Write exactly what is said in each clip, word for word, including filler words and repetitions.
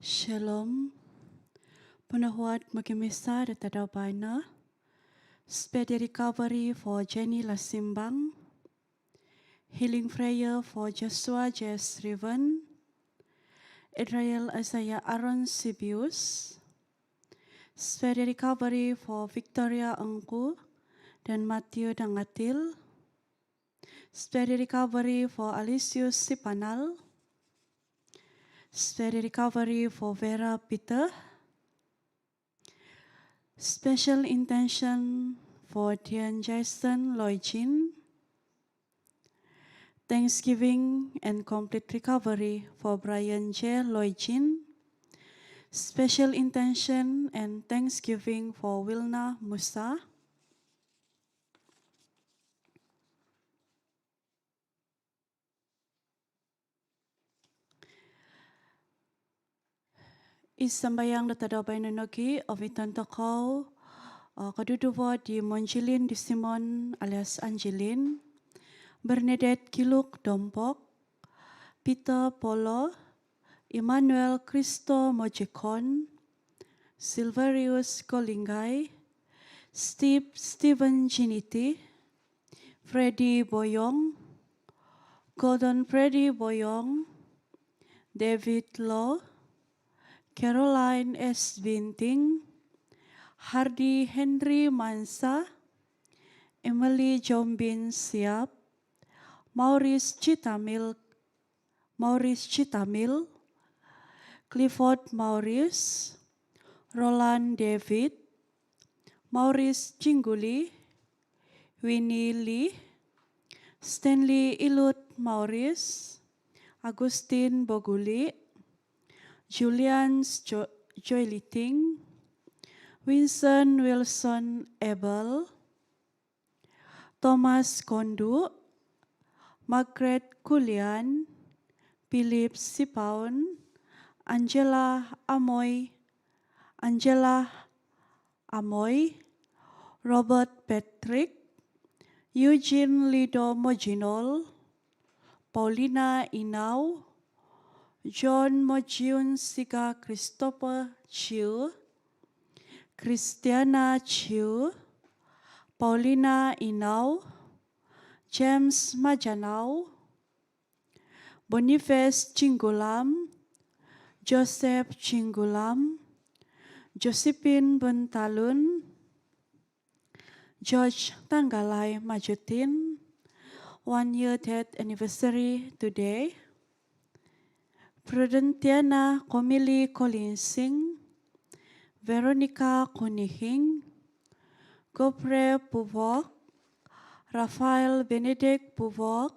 Shalom. Ponohuat mogimisa do tadau baino. Speedy recovery for Jenny Lasimbang. Healing prayer for Joshua J Srivan, Israel Isaiah Aaron Sibius. Speedy recovery for Victoria Engku dan Matthew Dangatil. Speedy recovery for Alisius Sipanal. Speedy recovery for Vera Peter. Special intention for Dian Jason Loijin. Thanksgiving and complete recovery for Brian J Loijin. Special intention and thanksgiving for Wilna Musa. Id sambayang do tadau baino nogi, oviton tokou o koduduvo di Monjilin di Simon alias Angeline, Bernadette Kiluk Dompok, Peter Polo, Emmanuel Christo Mojikon, Silverius Kolinggai, Steve Stephen Jiniti, Freddy Boyong, Gordon Freddy Boyong, David Law, Caroline S Binting, Hardy Henry Mansa, Emily Jombin Siap, Maurice Chitamil, Maurice Chitamil, Clifford Maurice, Roland David, Maurice Chingguli, Winnie Lee, Stanley Ilut Maurice, Agustin Boguli, Julian Jo- Joy Liting, Winston Wilson Abel, Thomas Kondu, Margaret Kulian, Philip Sipaun, Angela Amoy, Angela Amoy, Robert Patrick, Eugene Lido Mojinol, Paulina Inau, John Mojiun Siga Christopher Chiu, Christiana Chiu, Paulina Inau, James Majanau, Boniface Chinggulam, Joseph Chinggulam, Josephine Buntalun, George Tanggalai Majutin, one year death anniversary today. Prudentiana Komili Kolinsing, Veronica Kunihing, Godfrey Puvok, Raphael Benedict Puvok,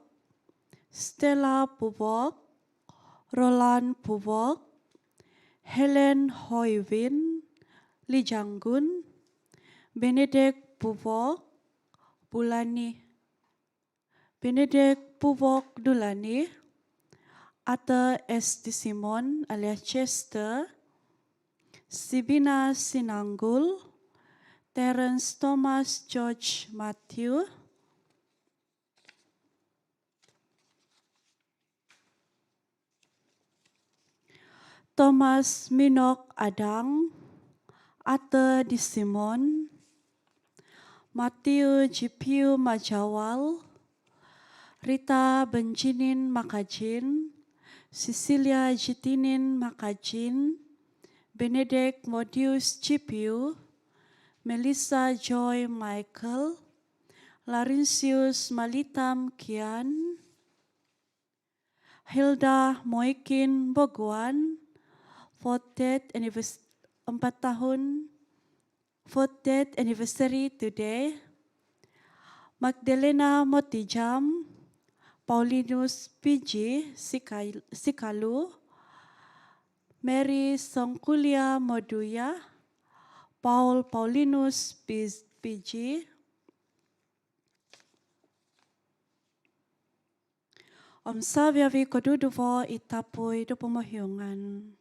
Stella Puvok, Roland Puvok, Helen Hoivin Lijanggun, Benedict Puvok, Bulani, Benedict Puvok Dulani, Arthur S Disimon alias Chester, Sibina Sinanggul, Terence Thomas George Matthew, Thomas Minok Adang, Arthur Disimon, Matthew Jipiu Majawal, Rita Benjinin Makajin, Cecilia Jitinin Makajin, Benedict Modius Jipiu, Melissa Joy Michael, Laurentius Malitam Kian, Hilda Moikin Boguan, fortieth annivers- empat tahun, fortieth anniversary today. Magdalena Motijam, Paulinus P G Sikal- Sikalu, Mary Songkulia Moduya, Paul Paulinus P- P G. Om saviavi koduduvo i tapui do pomohiungan.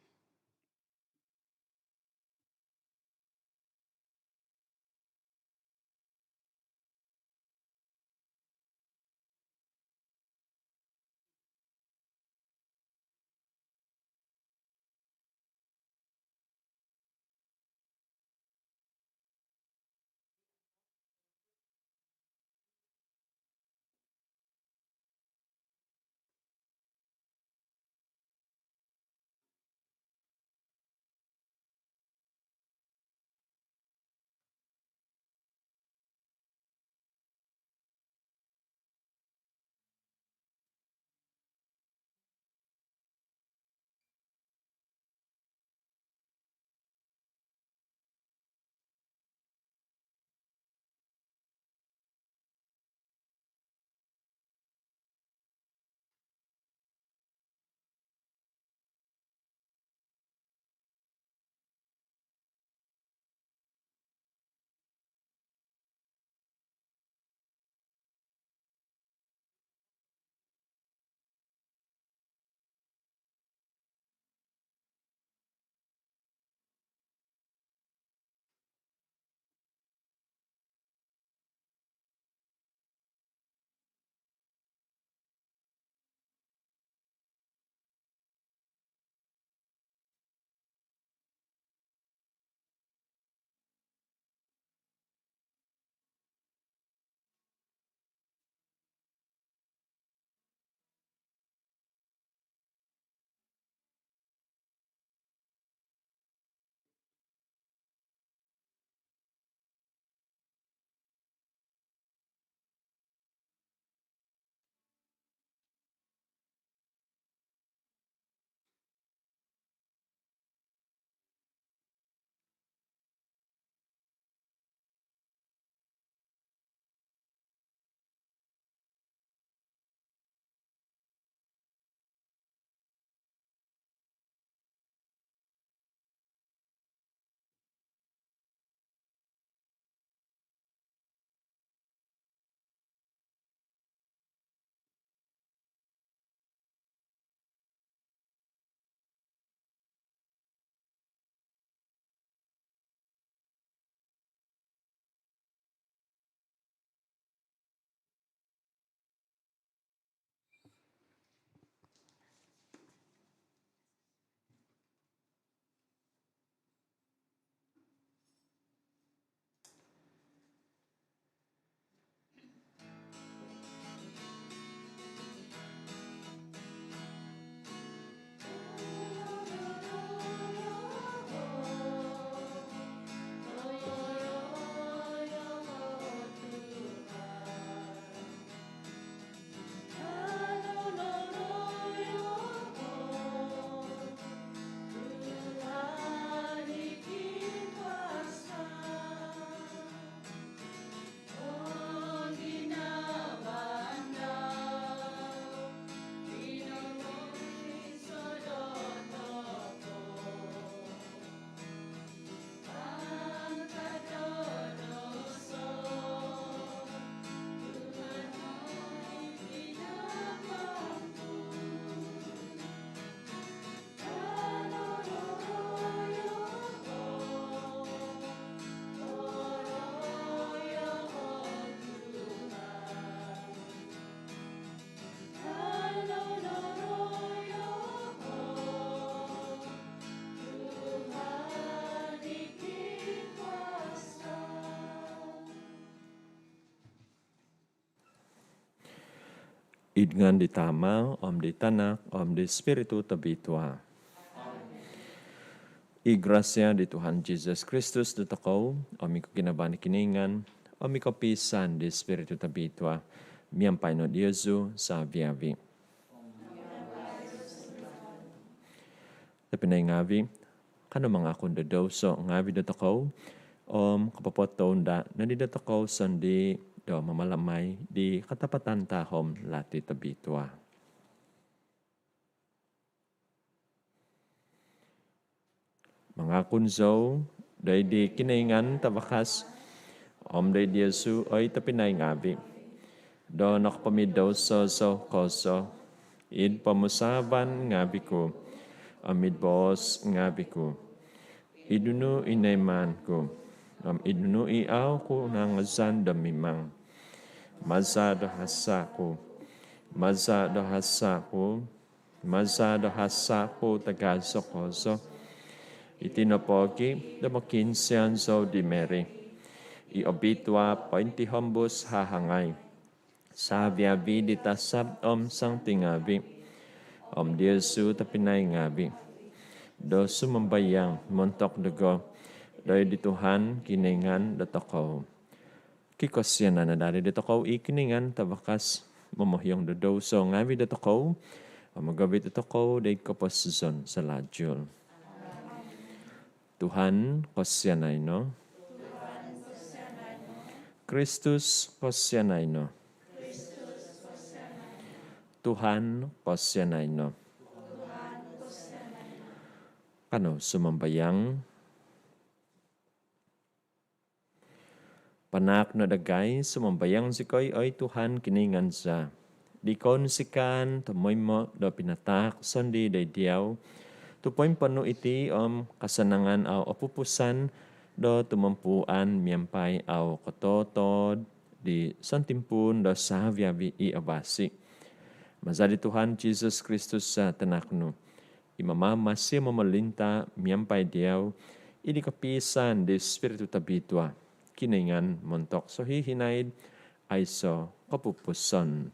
Id ngaan di Tama, om di Tanak, om di Spiritu Tobitua. I grasia di Tuhan Jesus Kristus dotokou, om i koginavaan di Kinoingan, om i kopiisaan di Spiritu Tobitua, miampai no diozu saviavi. Tobpinai ngavi, kanou mangakun do douso ngavi dotokou, om kopopotounda nodi dotokou sondii do mamalamai di katapatan tahom lati tobitua. Mangakun zou doid di Kinoingan Tavakas, om doid diozu oi tobpinai ngavi, do nokopomidouso zou kozo, id pomusaavan ngavi ku, om id boos ngavi ku, id nunu i noimaan ku, om id nunu i au ku nangazan do mimang. Maza do hasa ku, maza do hasa ku, maza do hasa ku tagazo kozo. Iti nopogi do mokiinsian zou di Mary i obitua pointihombus hahangai, saviavi di tasab om santi ngavi, om diozu tobpinai ngavi, do sumambayang montok dogo doid di Tuhan Kinoingan dotokou. Kikosianan no daa dotokou i Kinoingan Tavakas, momohiong do douso ngavi dotokou, om mogovit dotokou doid koposizon salajul. Tuhan, kosianai no. Kristus, kosianai no. Tuhan, kosianai no. Kanou sumambayang. Panaak no dagai, sumambayang zikoi, oi Tuhan Kinoingan za, di kounsikaan tomoimo do pinataak sondii doid diau, tu poimponu iti om kasanangan au opupusan do tumompuan miampai au kototood di sontimpuun do saviavi i avasi. Maza di Tuhan Jesus Kristus za Tanak nu, i mamamasi om momolinta miampai diau, id kopiisaan di Spiritu Tobitua, Kinoingan montok sohihinaid aiso kopupusan.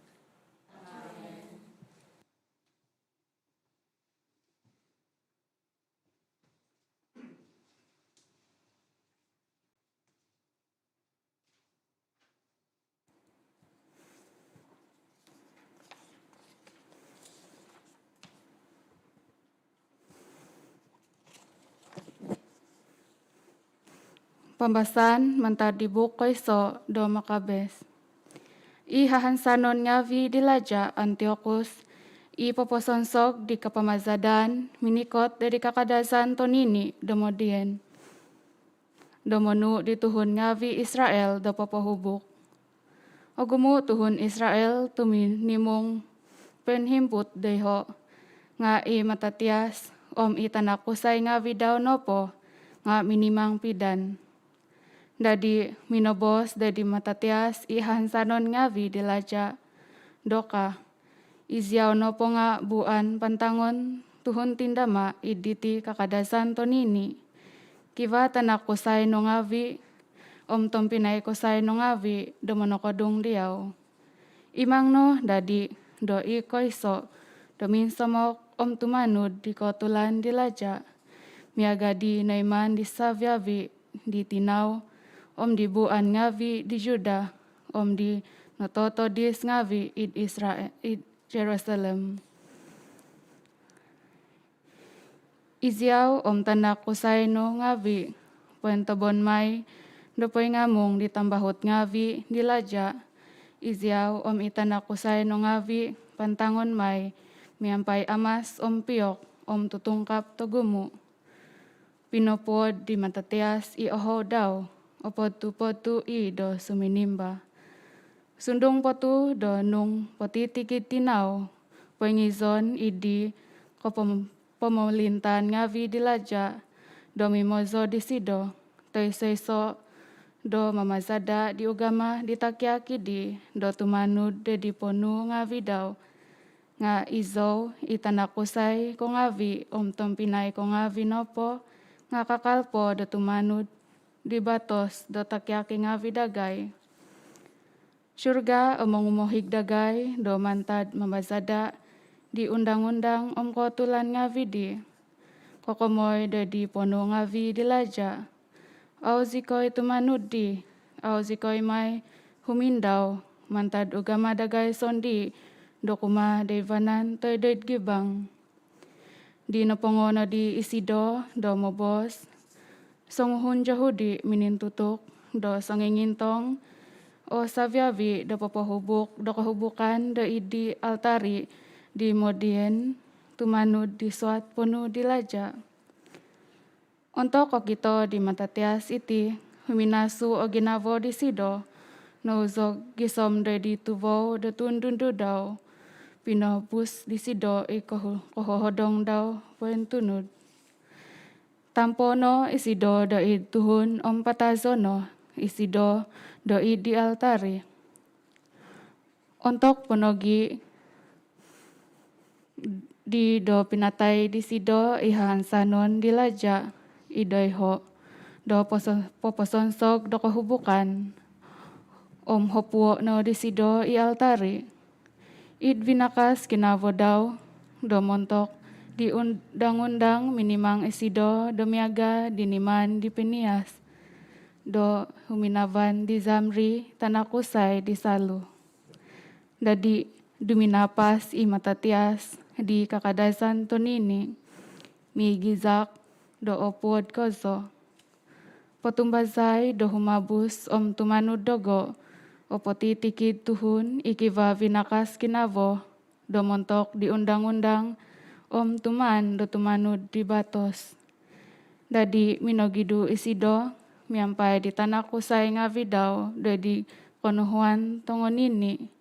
Pambasaan mantad di buuk koiso do Makabes. I hahansanon ngavi di Laja Antiokus, i poposonsog di kapamazadan, minikot doid kakadazan tonini do modien. Do monuu di tuhun ngavi Israel do popohubuk. Ogumu tuhun Israel tuminimung poinhimput doiho, nga i Matatias om i tanak kusai ngavi dau nopo nga minimang pidan. Dadi minoboos doid di Matatias i hahansanon ngavi di Laja, do ka, Iziau nopo nga buuan pantangon tuhun tindama id diti kakadazan tonini. Kivaa tanak kusai no ngavi om tompinai kusai no ngavi do monokodung diau. Imang no dadi do i koiso do minsomok om tumanud di kootulan di Laja, miaga di noiman di saviavi di tinau om di buuan ngavi di Judah om di nototodis ngavi id Israel, id Jerusalem. Iziau om tanak kusai no ngavi pointobon mai do poingamung di tambahut ngavi di Laja. Iziau om i tanak kusai no ngavi pantangon mai miampai amas om piok om tutungkap togumu. Pinopuod di Matatias i ohou dau, opotu-potu i do suminimba. Sundung po tu do nung potitikid tinau poingizon id di kopom- pomolintaan ngavi di Laja do mimozo disido, toiso-iso do mamazada di ugama di takiaki di do tumanud doid di ponuu ngavi dau. Nga izou, i tanak kusai ko ngavi om tompinai ko ngavi nopo, nga kakal po do tumanud di batos do takiaki ngavi dagai. Surga o mongumohig dagai do mantad mamazada' di undang-undang om kootulan ngavi' di kokomoi do di ponuu ngavi' di laja'. Au zikoi tumanud di, au zikoi mai humindau mantad ugama dagai sondii' do kumaa doid vanan toi doid gibang. Di nopongo nodi isido do moboos, songuhun Jahudi minintutuk do songingintong o savi-avi do popohubuk do kohubukan do id di altari di modien tumanud di suat ponuu di laja'. Ontok kokito di Matatias iti, huminasu o ginavo disido, nouzog gisom do di tuvou do tundundu dau, pinobus disido i kohu- kohohodong dau pointunud. Tampo no isido do id tuhun om patazo no isido do id di altari. Ontok po nogi' di do pinatai disido i hahansanon di laja' i doiho' do poso- poposonsog do kohubukan om hopuo' no disido i altari. Id vinakas kinavo dau do montok di undang-undang minimang isido do miaga' di niman di Pinias do huminavan di Zamri tanak kusai di Salu. Dadi' duminapas i Matatias di kakadazan tonini', migizak do opuod kozo. Potumbazai do humabus om tumanud dogo' o potitikid tuhun i kivaa vinakas kinavo do montok di undang-undang om tumaan do tumanud di batos. Dadi' minogidu isido miampai di tanak kusai ngavi' dau do di konuhuan tongonini',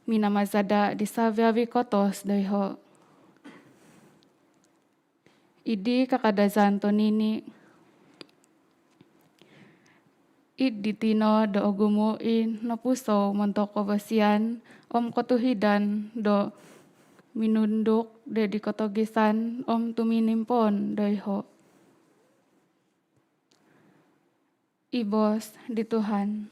minamazada' di savi-avi kotos doiho'. Id di kakadazan tonini', id diti no do ogumu' i nopusou montok kobosian om kotuhidan do minunduk do di kotogisan om tuminimpoon doiho'. I boos di Tuhan.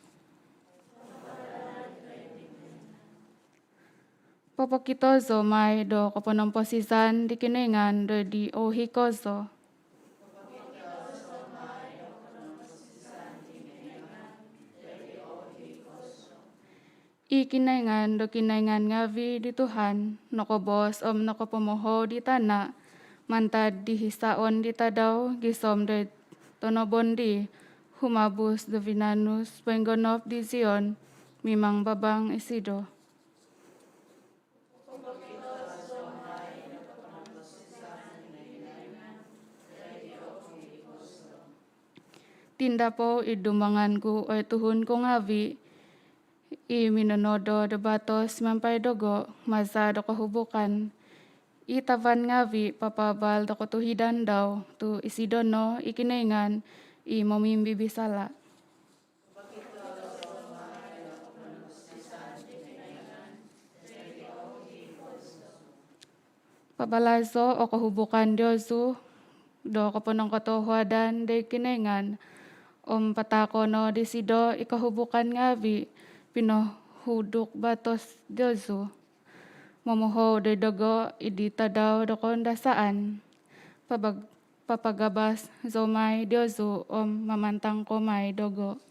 Popokito zou mai do koponomposizan di Kinoingan do di ouhi kozo. I Kinoingan do kinoingan ngavi' di Tuhan nokoboos om nokopomohou di tana' mantad di hisaon di tadau gisom do tonobon di humabus do vinanus poinggonop di Zion mimang babang isido. Tindapou id dumbangan ku, oi tuhun ku ngavi', i minonodo do batos miampai dogo' maza' do kohubukan. I tavan ngavi' papaabal do kotuhidan dau, tu' isido no i Kinoingan i momimbibisala'. Pabalazo' o kohubukan diozu do koponongkotohuadan di Kinoingan om pataako' no disido i kohubukan ngavi' pinohuduk batos diozu. Momohou do dogo' id di tadau do koundasaan. Pabag- papagabas zou mai diozu om mamantang kou mai dogo'.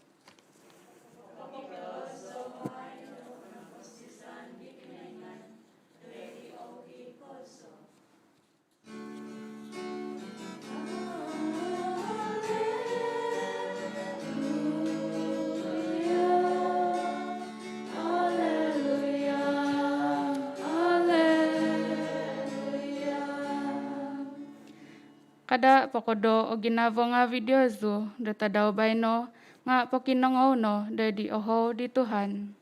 Kada' pokodo' o ginavo ngavi' diozu do tadau baino, nga' pokinongou no do di ohou di Tuhan.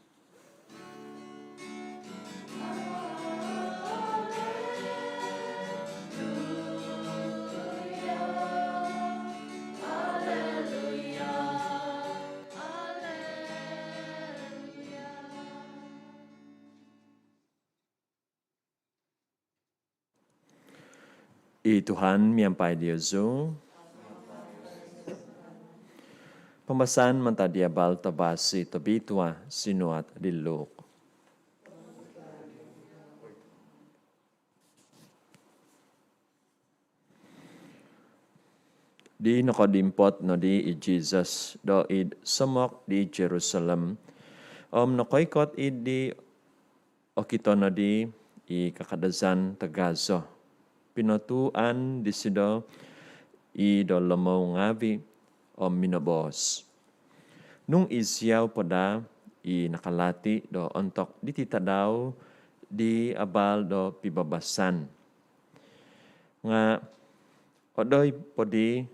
I Tuhan miampai diozu. Pambasaan mantad di Abal Tavasi tobitua sinuat di Luk. Di nokodimpot nodi i Jesus do id somok di Jerusalem, om nokoikot id di okito nodi i kakadazan tagazo, pinotuuan disido i do lomou ngaavi om minoboos, "Nung iziau po daa i nakalati do ontok diti tadau di abal do pibabasan, nga odoi po di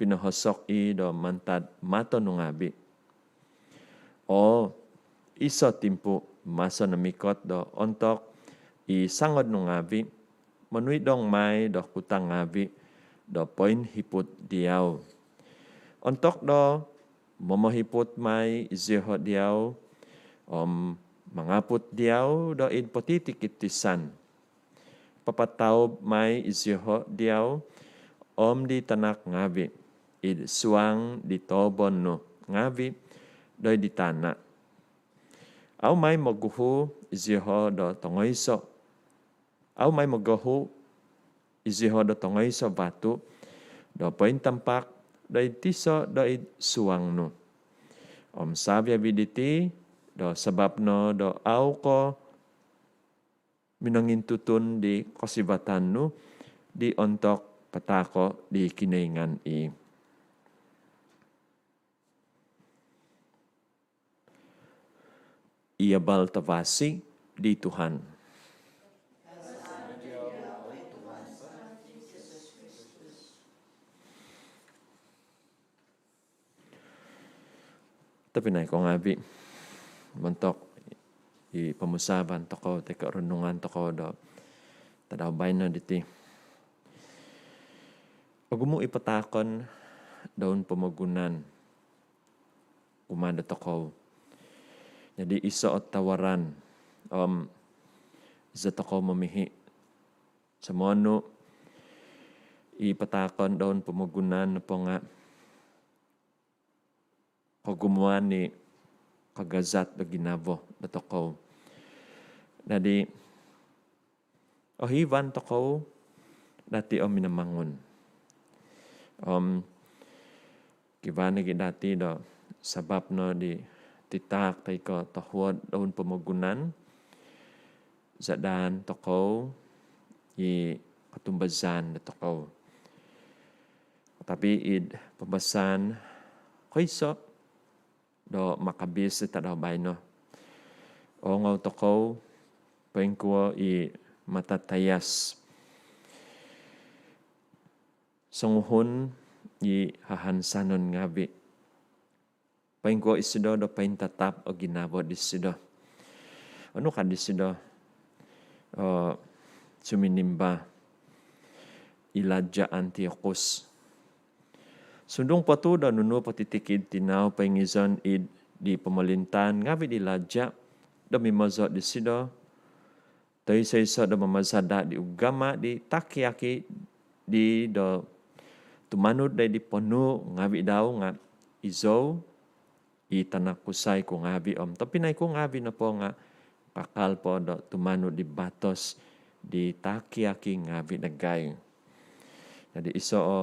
pinohosok i do mantad mato nu ngaavi. Oo, iso timpu maso no mikot do ontok i sangod nu ngaavi monuidong mai do kutang ngaavi do poinhiput diau. Ontok do momohiput mai izioho diau om mangaput diau do id potitikid tisan, papataub mai izioho diau om di tanak ngaavi id suang di toobon nu ngaavi do id di tana. Au mai moguhu izioho do tongoiso, au mai mogohu izioho do tongoiso vatu do pointampak do id tiso do id suang nu. Om savi-avi diti do sabap no do au ko minongintutun di kosivatan nu di ontok pataako di Kinoingan i." I Abal Tavasi di Tuhan. Tobpinai ko ngaavi, montok i pomusaavan tokou toi ko renungan tokou do tadau baino diti, ogumu i pataakon do id pomogunan kumaa do tokou. Jadi iso o tawaran om iso tokou momihi. Somonu i pataakon do id pomogunan nopo nga kogumuan i kagazat do ginavo do tokou. Jadi ohivan tokou dati om Minamangun. Om kivaa nogi dati do sabap no di titaak toi ko tohuod do id pomogunan, sadaan tokou i kotumbazaan do tokou. Tapi id pambasaan koiso do makabis di tadau baino, oongou tokou poingkuo i matatayas songuhun i hahansanon ngaavi. Poingkuo isido do pointatap o ginavo disido. Onu ka disido, eh, suminimba i Laja Antiokus. Sundung po tu do nunu potitikid tinau poingizon id di pomolintaan ngaavi di laja do mimozo disido, toiso-iso do mamasada di ugama di taki-aki di do tumanud doid di ponuu ngaavi dau nga izou, i tanak kusai ku ngaavi om tobpinai ku ngaavi nopo nga kakal po do tumanud di batos di taki-aki ngaavi dagai. Jadi iso o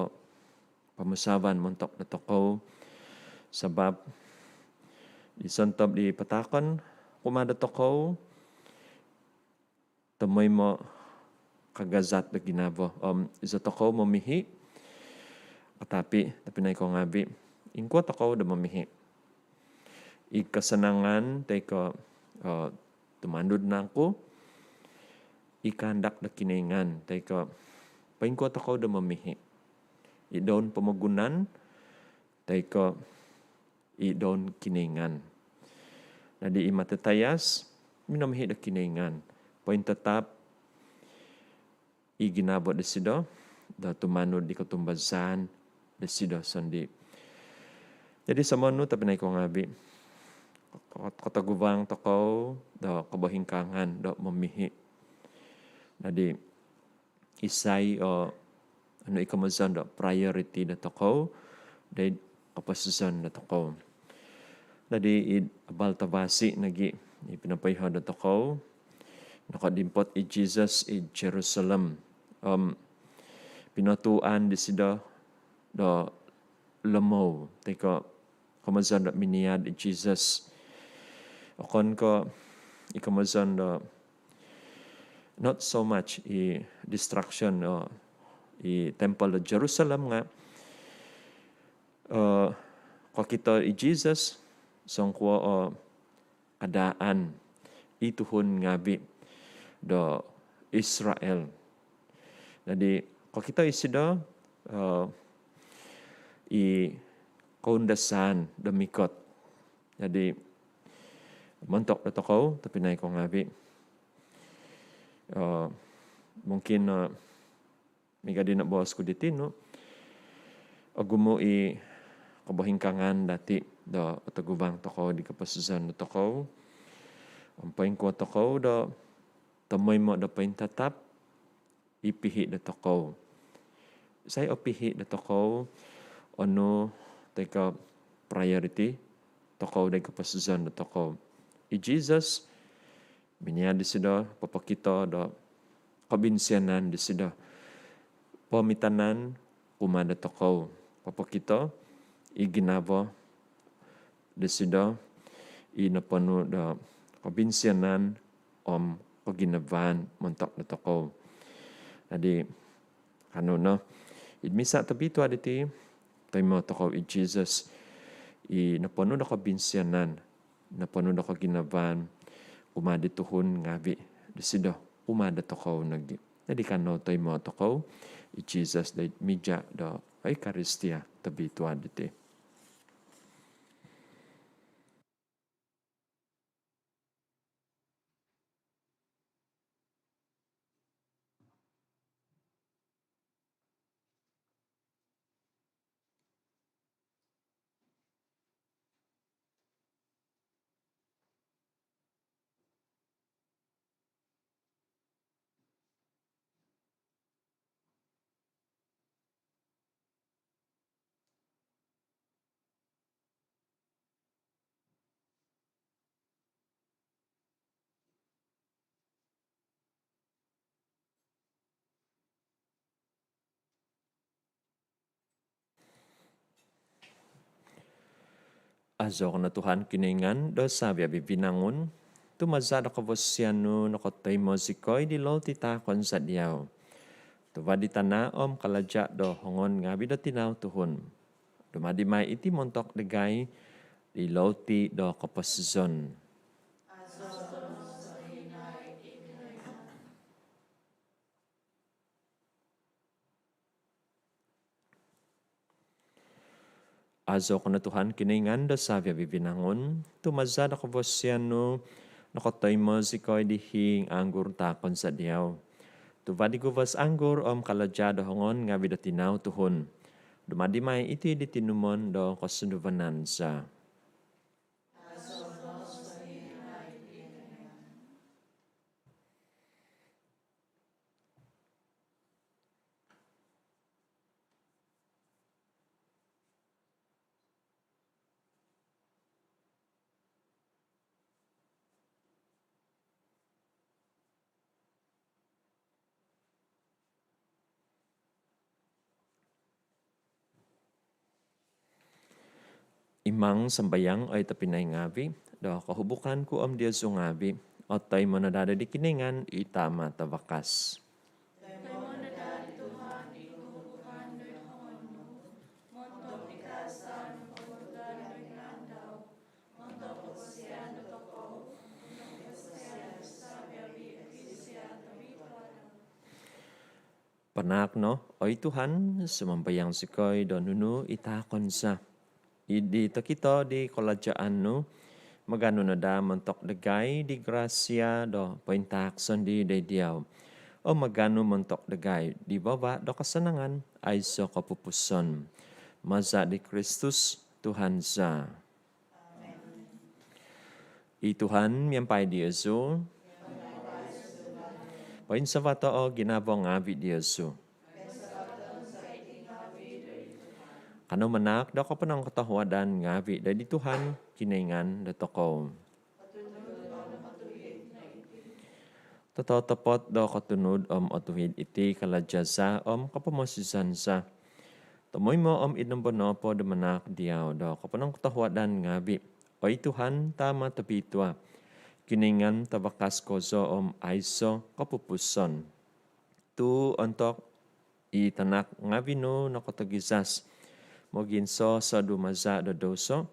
pomusaavan montok do tokou sabap di sontob di pataakon kumaa do tokou tomoimo kagazat do ginavo om iso tokou momihi. Tapi tobpinai ko ngaavi, ingkuo tokou do momihi? I kasanangan toi ko, eh, tumanud nangku i kahandak do Kinoingan toi ko poingkuo tokou do momihi? I do id pomogunan toi ko i do id Kinoingan? Jadi i matatayas minomihi do Kinoingan, pointatap i ginavo disido do tumanud di kotumbazaan disido sondii. Jadi somonu tobpinai ko ngaavi, kotoguvang tokou do kobohingkaangan do momihi. Jadi isai o onu i komozon do priority do tokou doid koposizon dotokou. Dadi id abal tavasi nogi i pinopoiho dotokou, nokodimpot i Jesus id Jerusalem om pinotuuan disido do lomou toi ko komozon do miniad i Jesus. Okon ko i komozon do not so much i destruction o i temple do Jerusalem nga eh, kokito i Jesus songkuo o kadaan i tuhun ngavi do Israel. Jadi kokito isido eh, i koundasan do mikot. Jadi montok dotokou tobpinai ko ngavi, eh, mungkin eh, miaga di noboos ku di tinu, ogumu i kobohingkaangan dati do otoguvang tokou di koposizon dotokou om poingkuo tokou do tomoimo do pointatap i pihi dotokou. Isai o pihi dotokou, onu toi ko priority tokou di koposizon dotokou? I Jesus, miniad disido, popokito do kobinsianan disido, pomitanan kumaa dotokou, popokito i ginavo disido i noponu do kobinsianan om koginavaan montok dotokou. Jadi kanou no id misa tobitua diti, toimo tokou i Jesus i noponu do kobinsianan, noponu do koginavaan kumaa di tuhun ngavi disido, kumaa dotokou nogi. Jadi kanou toimo tokou i Jesus doid mija do Eukaristia tobitua diti. Azo ko no Tuhan Kinoingan do savi-avi vinangun, tu maza do kavasian nu nokotoimo zikoi di louti taakon za diau, tuva di tana om kalaja do hongon ngavi do tinau tuhun. Dumadi mai iti montok dagai di louti do koposizon. Azo ko no Tuhan Kinoingan do savi-avi vinangun, tu maza do kavasian nu nokotoimo zikoi di hiing anggur taakon za diau, tuva di guvas anggur om kalaja do hongon ngavi do tinau tuhun. Dumadi mai iti di tinumon do kosunduvanan za. Imang sambayang, oi tobpinai ngavi, do kohubukan ku om diozu ngavi otoimo no daa di Kinoingan i Tama Tavakas. Panaak no, oi Tuhan, sumambayang zikoi, do nunu i taakon za. Id di tokito di kalajaan nu, maganu no daa montok dagai di grasia do pointaak sondii doid diau, om maganu montok dagai di vava do kasanangan aiso kopupusan. Maza di Kristus Tuhan za. I Tuhan miampai diozu. Poinsavato o ginavo ngavi diozu. Kanou manaak do koponongkotohuadan ngaavi' doid di Tuhan Kinoingan dotokou. Tototopot do kotunud om otuhid iti kalaja' za om kopomosizan za, tomoimo om id nombo nopo do manaak diau do koponongkotohuadan ngaavi', oi Tuhan, Tama' tobitua, Kinoingan tavakas kozo om aiso' kopupuson. Tu' ontok i tanak ngaavi' nu nokotogizas, moginsosodu maza' do douso,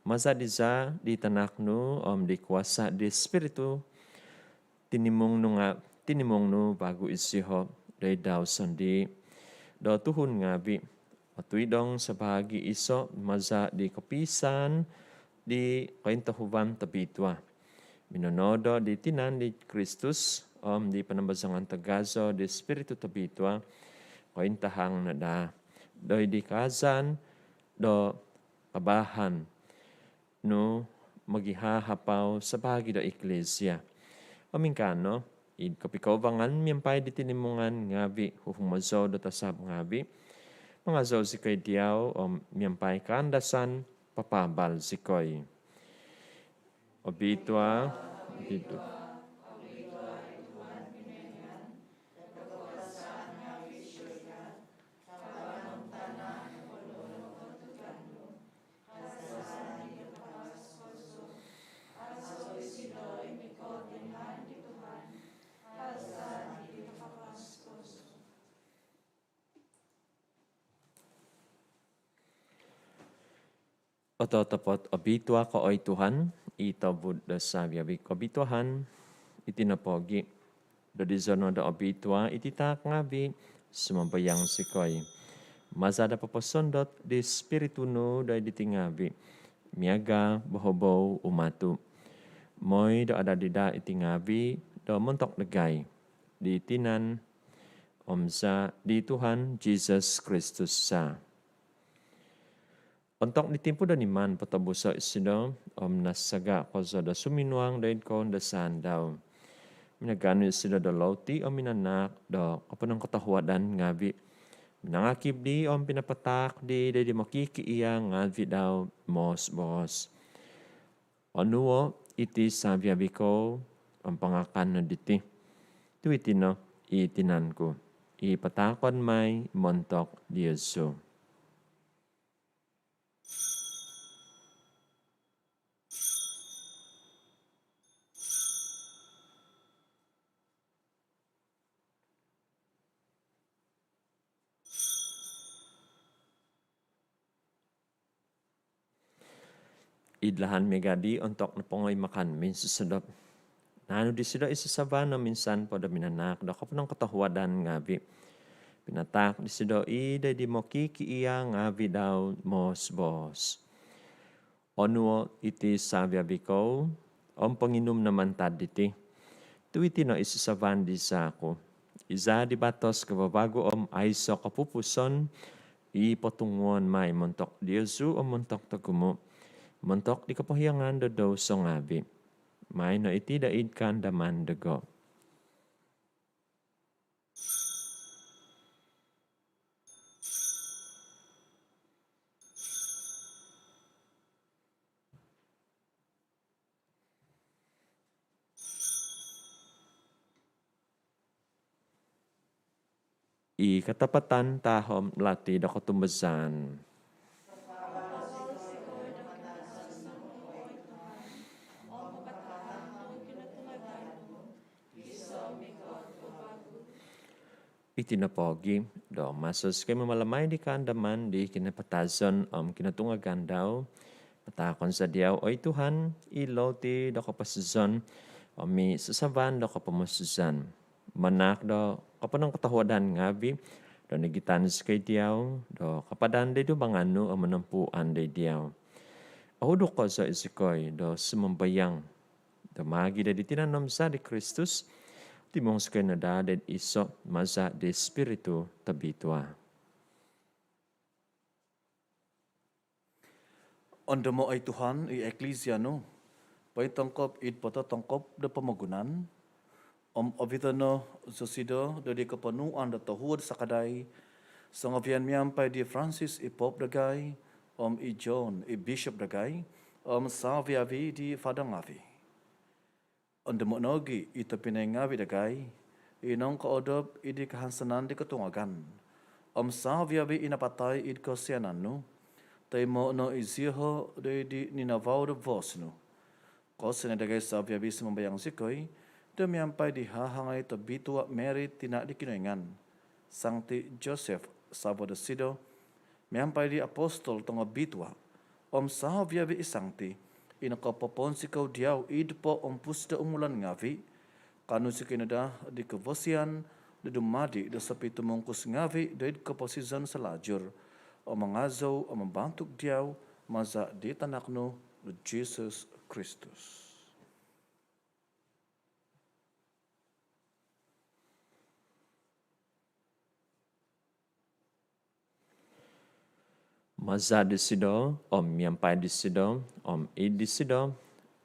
maza' diza di tanak nu om di kuasa' di Spiritu, tinimung nu nga, tinimung nu vagu isiho' doid dau sondii' do tuhun ngaavi', otuidong sabaagi iso' maza' di kopiisaan di kointohuvan tobitua, minonoodo' di tinan di Kristus om di panambazangan tagazo di Spiritu Tobitua, kointahang no daa doid di kaazan do kabaahan nu mogihahapau sabaagi do Iklisia. Om ingkaa no, id kopikouvangan miampai di tinimungan ngaavi' huhumozou do tasab ngaavi', mangazou zikoi diau om miampai kaandasan papaabal zikoi. Obitua, obitua. Ototopot obitua ko oi Tuhan, i tobud do savi-avi kobituahan. Iti nopogi', do dizono' do obitua iti taak ngaavi', sumambayang zikoi, maza' do poposondot di Spiritu nu doid diti ngaavi', miaga' bohobou umatu', moi do adadi daa iti ngaavi' do montok dagai di tinan om zaa' di Tuhan Jisus Kristus za. Ontok di timpu do niman potobuso' isido om nasaga' kozo do suminuang doid koundasaan dau, minaganu isido do louti om minanaak do koponongkotohuadan ngaavi', minangakib dii om pinapataak dii doid di mokikiia' ngaavi' dau, moos-boos: Onuo' iti savi-avi kou om pangakan no diti, tu' iti no i tinan ku, i pataakon mai montok diozu. Id lahan miaga' dii, ontok nopongo i makan minsosodop, naanu disido i sasaban om insan po do minanaak do koponongkotohuadan ngaavi', pinataak disido i doid di mokikiia' ngaavi' dau, moos-boos: Onuo' iti savi-avi kou om ponginum no mantad diti, tu' iti no i sasaban di zaa' ku, i zaa' di batos kavavagu om aiso' kopupuson, i potunguon mai montok diozu om montok togumu', montok di kopohiangan do douso ngaavi'. Maai no iti do id kaandaman dogo. I katapatan tahom lati do kotumbazaan. Iti nopogi', do maso zikoi mamalamai di kaandaman di kinapatazon om kinotungagan dau, pataakon za diau, oi Tuhan, i louti do koposizon om i sasaban do kopomosizan, manaak do koponongkotohuadan ngaavi', do nigitan zikoi diau do kapadan doid dumbangan nu om monompuan doid diau. Ohuduk kozo zikoi do sumambayang, do maagi' doid di tinan om zaa' di Kristus, timung zikoi no daa doid iso' maza' di Spiritu Tobitua. Ondomo', oi Tuhan, i Iklisia nu, pointongkop id pototongkop do pomogunan, om oviton no zosido doid di koponuan do tohuod sakadai, Songovian miampai di Francis i Pope dagai, om i John i Bishop dagai, om savi-avi di fada ngavi. Ondomo' nogi' i tobpinai ngavi' dagai i nongkoodop id kahansanan di kotungagan om savi-avi' i napatai id kosianan nu, toimo' no iziho' do id ninavau do vos nu. Kosianai dagai savi-avi', sumambayang zikoi do miampai di hahangai tobitua' Mary tina' di Kinoingan, Sangti Joseph savo dosido, miampai di apostol tongobitua' om savi-avi' i sangti i nokopoponsikou diau id poompus do umulan ngavi', kaanu zikoi no daa di kovosian do dumadi' do sopitumungkus ngavi' do id koposizon salajur, om mangazou om mambantug diau maza' di Tanak nu Jisus Kristus. Maza' disido, om miampai disido, om id disido,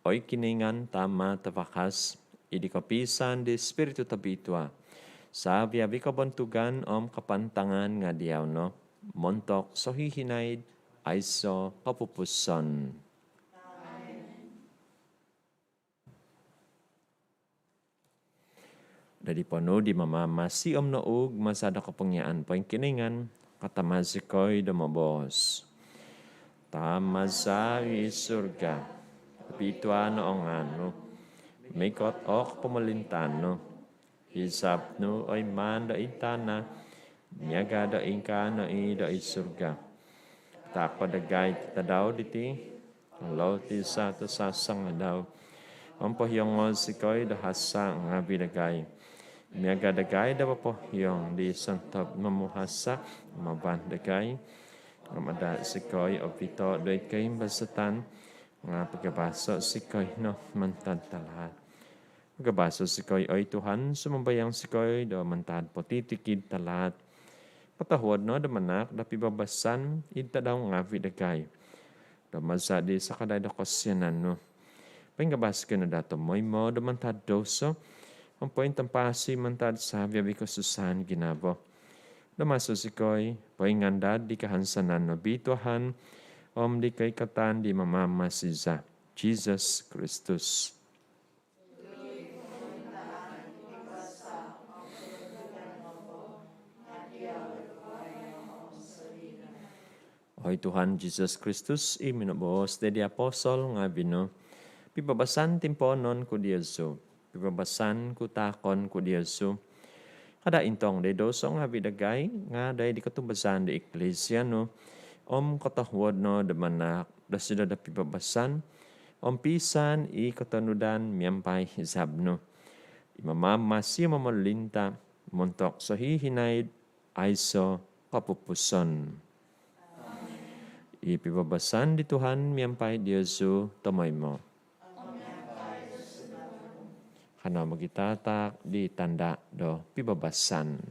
oi Kinoingan Tama' Tavakas, id kopiisaan di Spiritu Tobitua', savi-avi' kobontugan om kapantangan nga' diau no, montok sohihinaid aiso' kopupuson. Dadi ponuu di Mamamasi om nouug maza' do kopongiaan poingkinoingan, katama' zikoi do moboos: Tama' za i surga, obitua' no o ngaan nu, mikot o kopomolintaan nu, hizab nu oi maan do id tana' miaga' do ingkaa no i do id surga. Taako' dagai tadau diti o loti za tosasangadau. Om pohiongo' zikoi do hasa' ngavi' dagai, miaga' dagai do popohiong di sontob momuhasa' maban dagai. Om ada' zikoi ovito' do id koimbazatan, nga' pagabaso' zikoi no mantad talaat. Pagabaso' zikoi oi Tuhan, sumambayang zikoi, do mantad potitikid talaat. Kotohuod no do manaak do pibabasan id tadau ngavi' dagai, do maza' di sakadai do kosianan nu, poingabas zikoi no daa tomoimo do mantad douso om pointampasi mantad savi-avi' kosusaan ginavo, do maso zikoi poingandad di kahansanan obitua' om di koikatan di Mamamasi za, Jisus Kristus. Oi Tuhan Jisus Kristus, i minoboos di apostol ngavi' nu: Pibabasan timpoonon ku diozu, pibabasan ku taakon ku diozu. Kada' intong do id douso ngavi' dagai, nga' do id kotumbazaan di Iklisia nu, om kotohuod no do manaak dosido do pibabasan om piisaan i kotonudan miampai hizab nu. I mamamasi om momolinta' montok sohihinaid aiso' kopupuson. I pibabasan di Tuhan miampai diozu tomoimo. Kanou mogitataak di tanda' do pibabasan.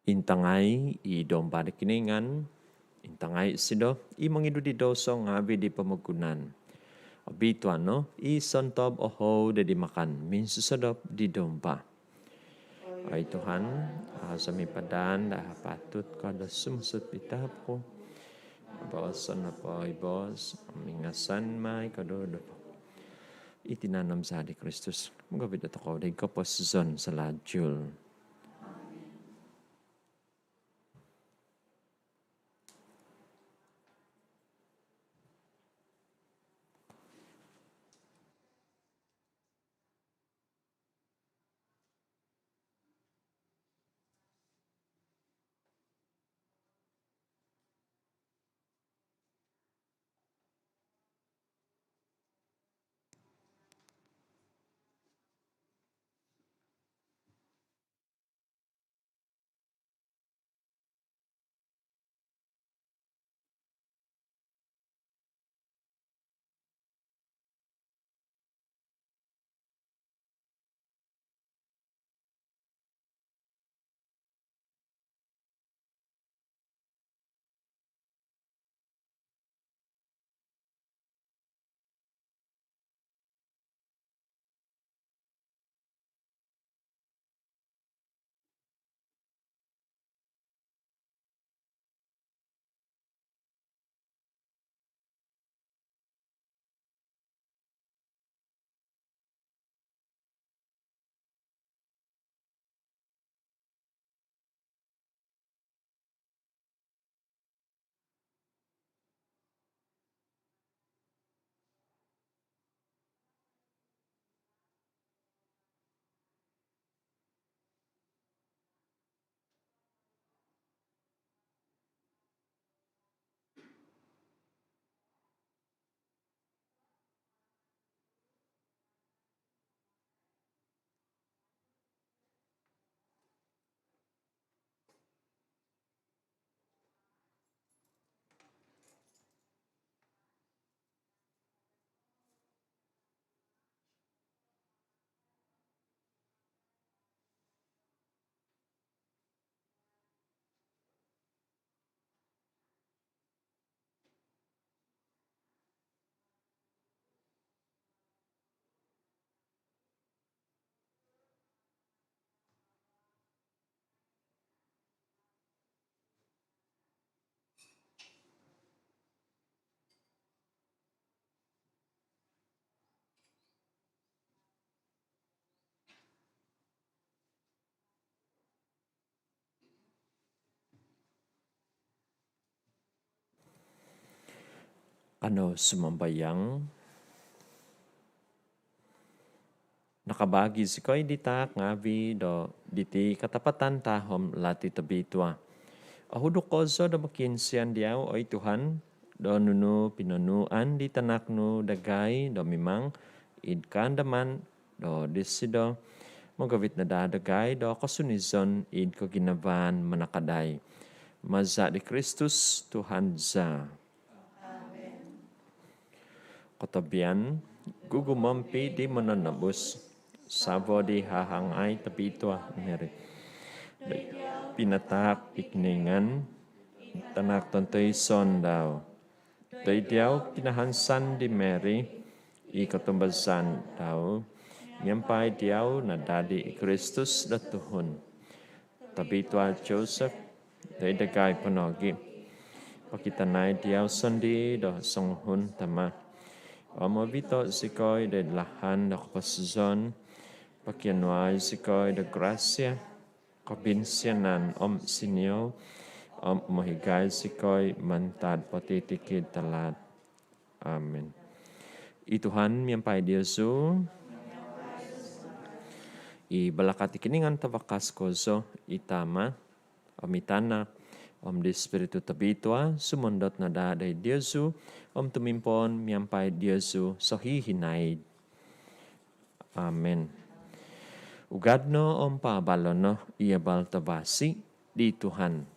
Intangai i Domba di Kinoingan, intangai isido i mongidu di douso ngaavi di pomogunan. Obitua no i sontob ohou do dimakan minsosodop di Domba. Oi Tuhan, au zou sumipadan do apatut ko do sumuut id taap ku. Boos no po i boos, om ingasan mai ko do doho. I tinan om zaa di Kristus mogovit dotokou doid koposizon salalu. Kanou sumambayang. Nakabaagi zikoi di taak ngaavi' do diti katapatan tahom lati tobitua. Ohuduk kozo do mokiinsian diau, oi Tuhan, do nunu pinonuuan di tanak nu dagai do mimang id kaandaman do disido, mogovit no daa dagai do kosunizon id koginavaan manakadai. Maza' di Kristus Tuhan za. Kotobian, gugumompi' di Mononobus, savo di hahangai tobitua Mary. Pinataak di Kinoingan tanak tontoison dau. Doid diau pinahansan di Mary i kotumbazaan dau, miampai diau nadadi i Kristus do tuhun. Tobitua Joseph, doid dagai po nogi', pokitanai diau sondii' do songuhun tama'. Om ovito' zikoi doid lahan do koposizon, pokionuai zikoi do grasia, kobinsianan om siniou, om mohigai zikoi mantad potitikid talaat. Amin. I Tuhan miampai diozu. I balakat di Kinoingan Tavakas kozo, i Tama', om i Tanak, om di Spiritu Tobitua, sumondot no daa doid diozu, om tumimpoon miampai diozu sohihinaid. Amin. Ugad no om paabalo' no i abal tavasi' di Tuhan.